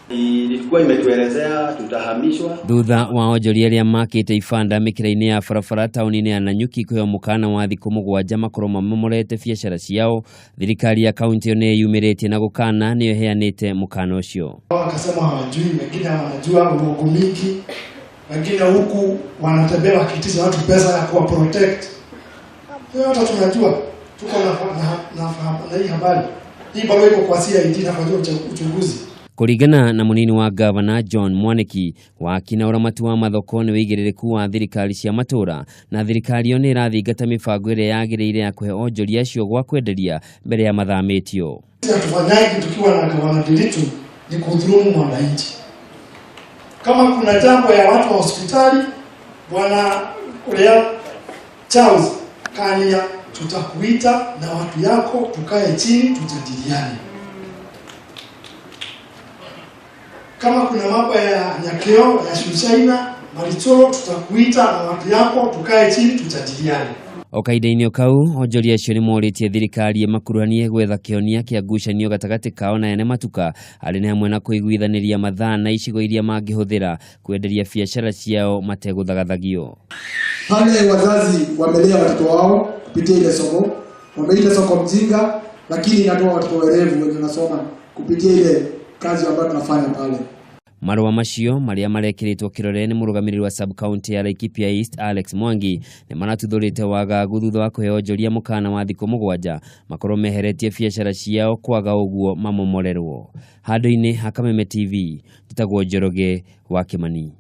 Ilikuwa imetuelezea tutahamishwa. Thutha wa onjoria arĩa makĩte ibanda mĩkĩra-inĩ ya barabara taũni-inĩ ya Nanyuki kũheo mũkana wa thikũ 7 makorwo mamomorete biacara ciao, thirikari ya kaunti ĩyo nĩ ĩyumĩrĩtie na gũkana nĩyo ĩheanĩte mũkana ũcio. Wakasema hawajui, wengine wanajua uongo mingi, wengine huku wanatembea wakiitisha watu pesa ya kuwa protect. Hiyo hata tunajua tuko na hii habari. Hii barua iko kwa CID inafanywa uchunguzi. Kũringana na mũnini wa gavana John Mwaniki, waki na ũramati wa mathoko nĩ wĩigĩrĩrĩku wa thirikari cia matũra na thirikari ĩyo nĩ ĩrathingata mĩbango ĩrĩa yagĩrĩire ya kũhe onjoria acio gwa kwenderia mbere ya mathamĩtio. Hatufanyagi tukiwa na gavana Ndiritu ni kudhulumu mwananchi. Kama kuna jambo ya watu wa hospitali, bwana Ulia Charles Kania, tutakuita na watu yako tukae chini tujadiliane. Kama kuna mambo ya Nyakeo, ya Shushaina, Marichoro, tutakuita na watu yako tukae chini tujadiliane. O kahinda-inĩ o kau, onjoria acio nĩ morĩtie thirikari ĩmakuruhanie gwetha kĩhonia kĩa ngucanio gatagatĩ kao na ene matuka, arĩ nĩ hamwe na kũiguithanĩria mathaa na icigo iria mangĩhũthĩra kwenderia biacara ciao mategũthagathagio. Pale wazazi wamelea watoto wao kupitia ile soko, wameita soko mjinga, lakini inatoa watoto werevu wenye wanasoma kupitia ile kazi ambayo tunafanya pale. Marũa macio marĩa marekĩrĩtwo kĩrore nĩ mũrũgamĩrĩri wa sub county ya Laikipia East Alex Mwangi nĩ maratuthũrĩte wagagu thutha wa kũhe onjoria mũkana wa thikũ 7 makorwo meheretie biacara ciao kwaga ũguo mamomorerwo. Handũ-inĩ ha Kameme TV, njĩtagwo Njoroge wa Kimani.